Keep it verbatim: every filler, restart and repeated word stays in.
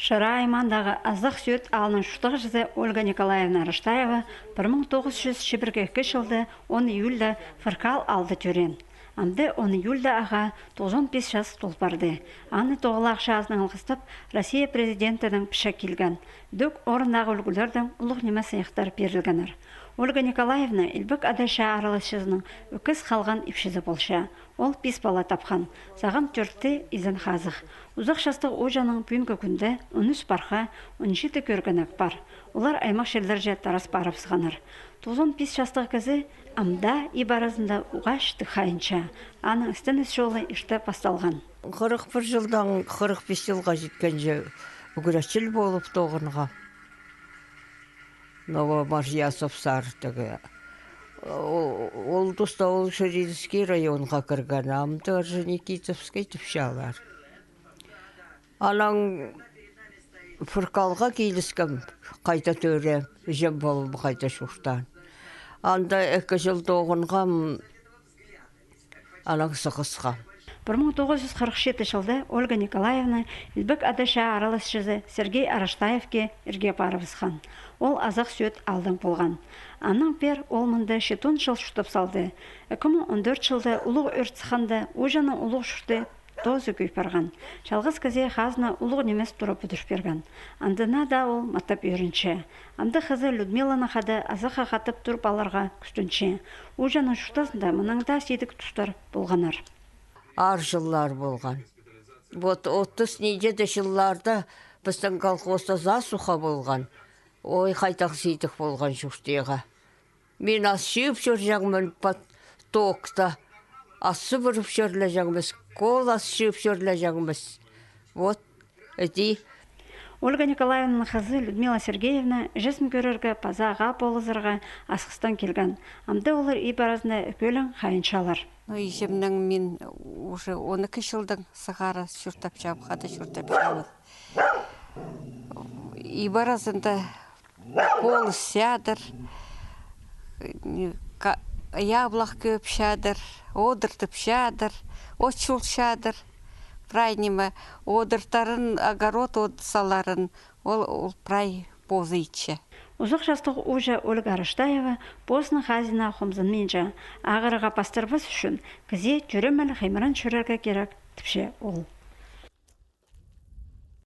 Шира аймаандағы Азах Сӧӧт аалның чуртағҷызы Ольга Николаевна Араштаева пір муң тоғыс чӱс чибіргі ікі чылда он июльда Фыркал аалда тӧреен. Амды он июльда ағаа тоғызон пис час тол парды. Аны тоғылах чазынаң алғыстап Россия Президентінің пічігі килген. Дӧк орындағы ӱлгӱлердең улуғ нимес сыйыхтар пирілгеннер. Ольга Николаевна Илбек Ада чаа араласчызының ӧкіс халған ипчізі полча. Ол пис пала тапхан, сағам тӧртте изен хазых. Узах частығ ууҷаның пӱӱнгі кӱнде он ӱс парха, он читі кӧргенек пар. Олар аймах чирлерҷе тарас парыбысханнар. Тоғызон пис частығ кізі амды иб аразында уғаа читіг хайынча, аның істеніс чолы ирте пасталған. Хырых пір чылдаң хырых пис чылға читкенҷе ӱгретчіл полып тоғынғам. Новомарьясовсар тігі. Ол, ол туста ол Ширинский районға кірген, амды Орджоникидзевский тіпчелер. Анаң Фыркалға киліскем, хайда тӧреем, іҷем полып хайда чуртаан. Анда ікі чыл тоғынғам, анаң сығысхам. Пір муң тоғыс чӱс хырых читі чылда Ольга Николаевна Илбек Ада чаа араласчызы Сергей Араштаевке ирге парыбысхан. Ол Азах Сӧӧт аалдаң полған. Аннаң пеер ол мында читон чыл чуртап салды. Ікі муң он тӧрт чылда улуғ ӧрт сыхханда, ууҷаның улуғ чурты тоозы кӧй парған. Чалғыс кізее хазна улуғ нимес тура пӱдір пирген. Андына даа ол матап ӧрінче. Амды хызы Людмиланы хада Азахха хатап турып аларға кӱстенче. Ууҷаның чуртазында мынаң даа сидік тустар полғаннар. Аар чыллар полған. Вот отыс ниҷеде чылларда пістің колхозта засуха полған. Ой, хайдағ сидік полған чуртиға. Мин ас чыып чӧрҷеңмін потокта. Ас сыбырып чӧрлеҷеңміс, кол ас чыып чӧрлеҷеңміс. Вот, іди. Ольга Николаевнаның хызы Людмила Сергеевна іҷезін кӧрерге паза ағаа полызарға Асхыстаң килген. Амды олар иб аразында ӧкӧлең хайынчалар. Ну, іҷемнең мин уже он ікі чылдаң сығара чуртапчам, хада чуртапчам. Иб аразында полысчадыр, ка-, яблах кӧӧпчадыр, одыртыпчадыр, от чулчадыр. Прай ниме, одыртарын, огород от саларын, ол, ол прай позы итче. Узах частығ ууҷа Ольга Араштаева позының хазинаға хомзынминча, ағырығға пастырбас ӱчӱн кізее тӧремел хыймыран чӧрерге кирек, тіпче ол.